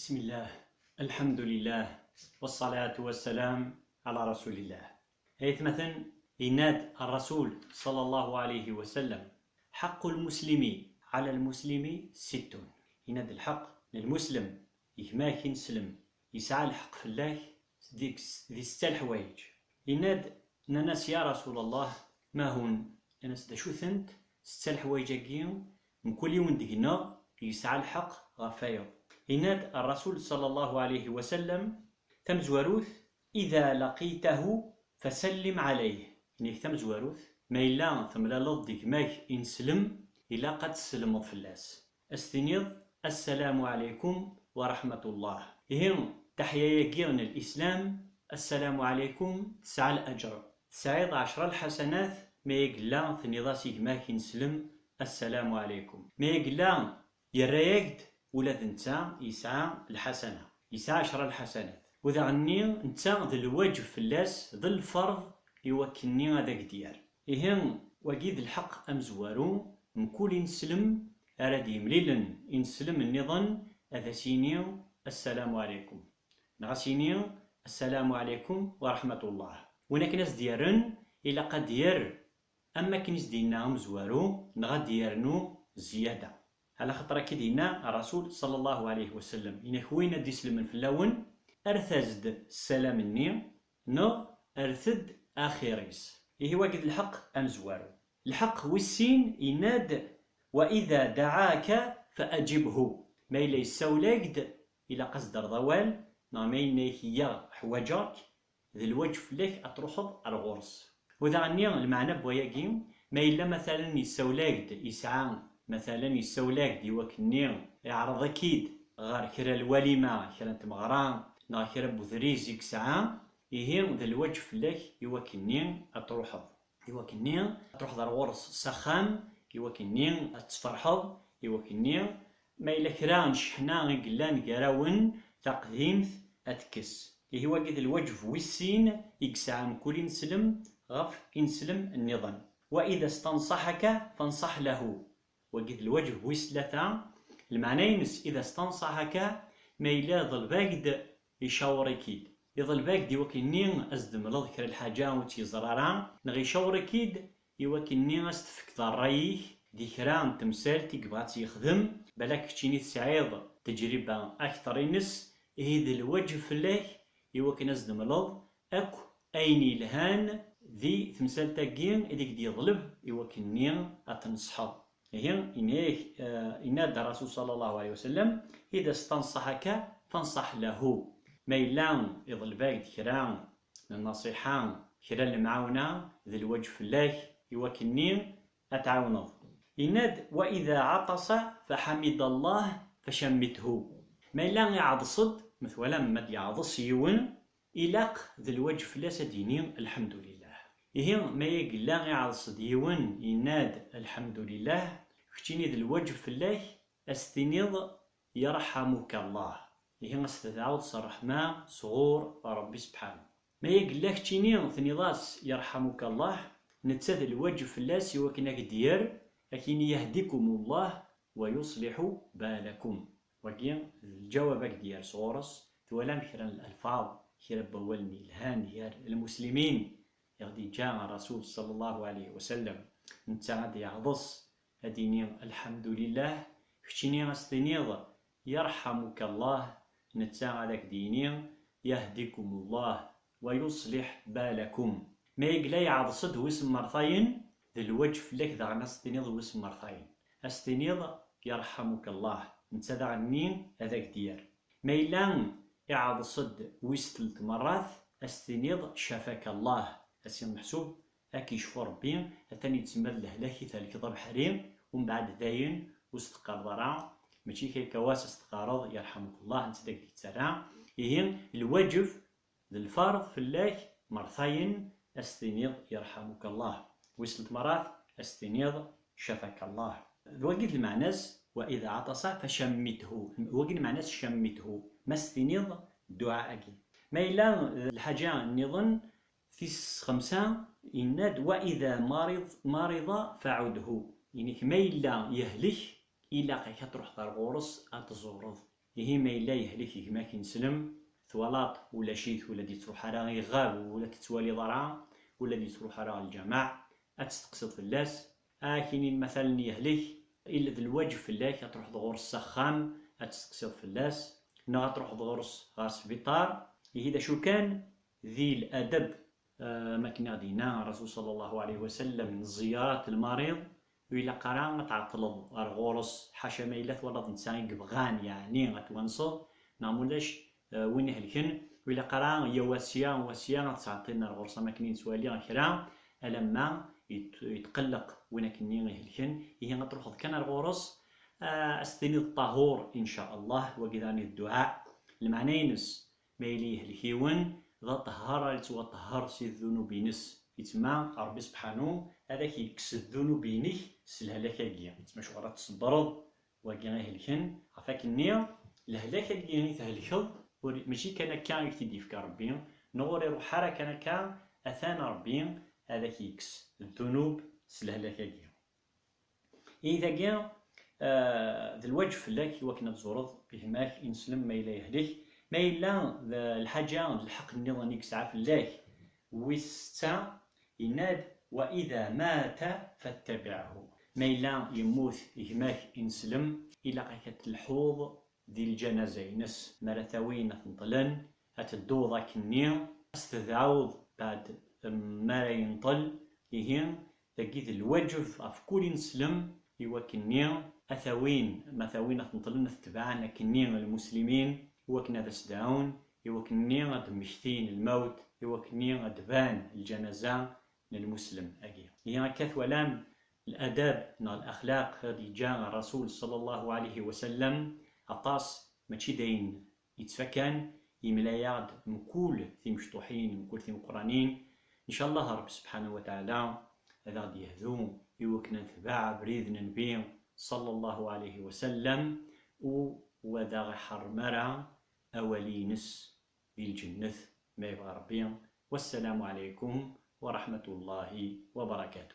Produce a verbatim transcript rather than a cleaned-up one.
بسم الله، الحمد لله، والصلاة والسلام على رسول الله. Ay atmaten, yenna-d Rrasul ṣalla Llahu ɛalayhi wa sallam: حق المسلم على المسلم ست. Yenna-d lḥeqq n lmuslem, gma-k ineslem, yesɛa lḥeqq fell-ak di, di setta leḥwayeǧ. Yenna-d, nnan-as: يا رسول الله، ما هن؟ Nnan-as: d acu-tent setta leḥwayeǧ-agi, mkul yiwen deg-neɣ yesɛa lḥeqq ɣef wayeḍ? Yenna-d Rrasul ṣalla Llahu ɛalayhi wa sallam, tamezwarut: إذا لقيته فسلم عليه. Yenna-k tamezwarut, ma yella temlaleḍ-d gma-k ineslem, ilaq ad tesselmeḍ fell-as. Ad s-tiniḍ: السلام عليكم ورحمة الله. Ihi, taḥya-agi n lislam, السلام عليكم, tesɛa laǧer. Tesɛiḍ ɛecra lḥasanat, ma yella tenniḍ-as i gma-k ineslem: السلام عليكم. Ma yella yerra-yak-d, ula d netta yesɛa lḥasana, yesɛa ɛecra lḥasanat. U daɣen-nni, netta d lwaǧeb fell-as, d lferḍ i wakken-nni ad ak-d-yerr. Ihi, wagi d lḥeqq amezwaru, mkul ineslem ara d-yemlilen ineslem nniḍen, ad as-yini: السلام عليكم. Neɣ ad as-yini: السلام عليكم ورحمة الله. Win akken ad as-d-yerren, ilaq ad d-yerr am wakken i s-d-yenna umezwaru, neɣ ad d-yernu zzyada. Ɛla xaṭer akka i d-yenna Rrasul ṣalla Llahu ɛalayhi wa sallam, yenna-k win ad d-isellmen fell-awen, rret-as-d ssalam-nni, neɣ rret-d axir-is. Ihi, wagi d lḥeqq amezwaru. Lḥeqq wis sin, yenna-d: وإذا دعاك فأجبه. Ma yella yessawel-ak-d, ilaq ad s-d-terreḍ awal, neɣ ma yenna-k: iyya, ḥwaǧeɣ-k, d lwaǧeb fell-ak ad truḥeḍ ar ɣur-s. U daɣen-nni, lmeɛna n wayagi, ma yella matalen yessawel-ak-d, yesɛa, matalen yessawel-ak-d i wakken-nni iɛreḍ-ak-id ɣer kra n lwalima, kra n tmeɣra, neɣ kra n wedriz i yesɛa, ihi d lwaǧeb fell-ak i wakken-nni ad truḥeḍ. I wakken-nni ad truḥeḍ ar ɣur-s s axxam, i wakken-nni ad tferḥeḍ, i wakken-nni ma yella kra n cceḥna i yellan gar-awen, taqdimt ad tekkes. Ihi wagi d lwaǧeb wis sin i yesɛa mkul ineslem ɣef ineslem nniḍen. وإذا استنصحك فانصح له. Wagi d lwaǧeb wis tlata, lmeɛna-ines: إذا استنصحك, ma yella iḍleb-ak-d, icawer-ik-id. Iḍleb-ak-d i wakken-nni ad s-d-temleḍ kra n lḥaǧa ur tt-yeẓri ara, neɣ icawer-ik-id i wakken-nni ad s-tefkeḍ ṛṛay-ik di kra n temsalt i yebɣa ad tt-yexdem, balak keččini tesɛiḍ teǧriba akteṛ-ines, ihi d lwaǧeb fell-ak i wakken ad s-d-temleḍ akk ayen yelhan di temsalt-agi i deg d-yeḍleb i wakken-nni ad tneṣḥeḍ. Ihi, yenna-yak, eh, yenna-d Rrasul ṣalla Llahu ɛalayhi wa sallam: إذا استنصحك فانصح له. Ma yella iḍleb-ak-d kra n nnaṣiḥa, kra n lemɛawna, d lwaǧeb fell-ak i wakken-nni ad tɛawneḍ. Yenna-d: وإذا عطس فحمد الله فشمته. Ma yella iɛeḍḍes-d, ma twalam ma d-yeɛḍes yiwen, ilaq d lwaǧeb fell-as ad d-yini: الحمد لله. Ihi, ma yella iɛeḍḍes-d yiwen, yenna-d: الحمد لله, keččini d lwaǧeb fell-ak ad s-tiniḍ: يرحمك الله. Ihi, ad s-tedɛuḍ s ṛṛeḥma sɣur Ṛebbi Sebḥanu. Ma yella keččini tenniḍ-as: يرحمك الله, netta d lwaǧeb fell-as i wakken ad k-d-yerr, ad k-yini: يهدكم الله ويصلح بالكم. Wagi d lǧawab ad k-d-yerr sɣur-s. Twalam kra n lalfaḍ, kra n wawalen yelhan gar lmuslimin i ɣ-d-yeǧǧa Rrasul ṣalla Llahu ɛalayhi wa sallam. Netta ad yeɛḍes, ad d-yini: الحمد لله, keččini ad s-tiniḍ: يرحمك الله, netta ad ak-d-yini: يهدكم الله ويصلح بالكم. Ma yella iɛeḍḍes-d wis mmertayen, d lwaǧeb fell-ak daɣen ad s-tiniḍ wis mmertayen. Ad s-tiniḍ: يرحمك الله, netta daɣen-nni ad ak-d-yerr. Ma yella iɛeḍḍes-d wis telt merrat, ad s-tiniḍ: شفاك الله. A si meḥsub, ad k-yecfu Ṛebbi, atan yettsemma-d lehlak i thelkeḍ abeḥri, umbeɛd dayen ur s-teqqareḍ ara, mačči kra akka was ad s-teqqareḍ: يرحمك الله, netta ad ak-d-yettarra. Ihi, lwaǧeb d lferḍ fell-ak mertayen ad s-tiniḍ: يرحمك الله. Wis telt merrat ad s-tiniḍ: شفاك الله. D wagi d lmeɛna-s: وإذا عطس فشمته. Wagi d lmeɛna-s: شمته. Ma s-tiniḍ dduɛa-agi. Ma yella d lḥaǧa nniḍen, tis xemsa, yenna-d: وإذا مرض, مرض فعده. Yenna-k ma yella yehlek, ilaq-ak ad truḥeḍ ar ɣur-s ad t-tẓureḍ. Ihi ma yella yehlek gma-k ineslem, twalaḍ ulac-it, ur la d-yettruḥ ara, iɣab, ur la t-tettwaliḍ ara, ur la d-yettruḥ ara ɣer lǧameɛ, ad testeqsiḍ fell-as. Akinin matalan yehlek, illa d lwaǧeb fell-ak ad truḥeḍ ɣur-s s axxam, ad testeqsiḍ fell-as, neɣ ad truḥeḍ ɣur-s ɣer sbiṭar. Ihi d acu kan, di ladab, eh, am akken i ɣ-d-yenna Rasul sallallahu alayhi wa sallam, n zziyarat lmarid, ur ilaq ara ad tɛeṭṭleḍ ar ɣur-s, ḥaca ma yella twalaḍ netta i yebɣan, yeɛni ad twanseḍ, neɣ ma ulac, eh, win ihelken, ur ilaq ara yya wasya, wasya ad ttɛeṭṭilen ar ɣur-s am akken i nettwali kra, alamma yet-, yetqelleq win akken-nni ihelken, ihi ad truḥeḍ kan ar ɣur-s, eh, ad s-tiniḍ ṭahur, in ca Allah, wagi daɣen i d dduɛa. Lmeɛna-ines, ma yili yehlek yiwen, d aṭehhar ara yettwaṭehher si ddunub-ines. Yettma Ṛebbi sebḥanu ad ak-yekkes ddunub-inek s lehlak-agi. Yettma acuɣer ad tṣebbreḍ wagi ihelken? Ɣef akken-nni, lehlak-agi i thelkeḍ, ur, mačči kan akka i k-t-id-yefka Ṛebbi, neɣ ur iruḥ ara kan akka, atan Ṛebbi ad ak-yekkes ddunub s lehlak-agi. Ihi dagi, eh, d lwaǧeb fell-ak i wakken ad tẓureḍ gma-k ineslem ma yella yehlek, ma yella d lḥaǧa d lḥeqq nniḍen i yesɛa fell-ak. Wis setta, yenna-d: "Wa ida mata fattabiɛhu." Ma yella yemmut gma-k ineslem, ilaq-ak ad telḥuḍ di lǧanaza-ines. Mi ara t-awin ad t-neṭlen, ad tedduḍ akkenni, ad s-tedɛuḍ beɛd mi ara yenṭel. Ihi, dagi d lwaǧeb ɣef kul ineslem i wakkenni ad t-awin, ma t-awin ad t-neṭlen, ad t-tebɛen akkenni lmuslimin, i wakken ad as-dɛun, i wakkenni ad d-mmektin lmawt, i wakkenni ad d-tban lǧanaza n lmuslem-agi. Ihi akka twalam ladab neɣ laxlaq i ɣ-d-yeǧǧa Rasul sallallahu alayhi wa sallam, aṭas, mačči d ayen yettfakan, yemla-yaɣ-d mkul timecṭuḥin, mkul timeqqranin. Ncallah Ṛebbi subḥanahu wa taɛala ad aɣ-d-yehdu i wakken ad netbeɛ abrid n Nnbi sallallahu alayhi wa sallam, u ad aɣ-iḥeṛṛem ara awali-ines di lǧennet, ma yebɣa Ṛebbi. Wassalamu alaykum wa rahmatullahi wa barakatuh.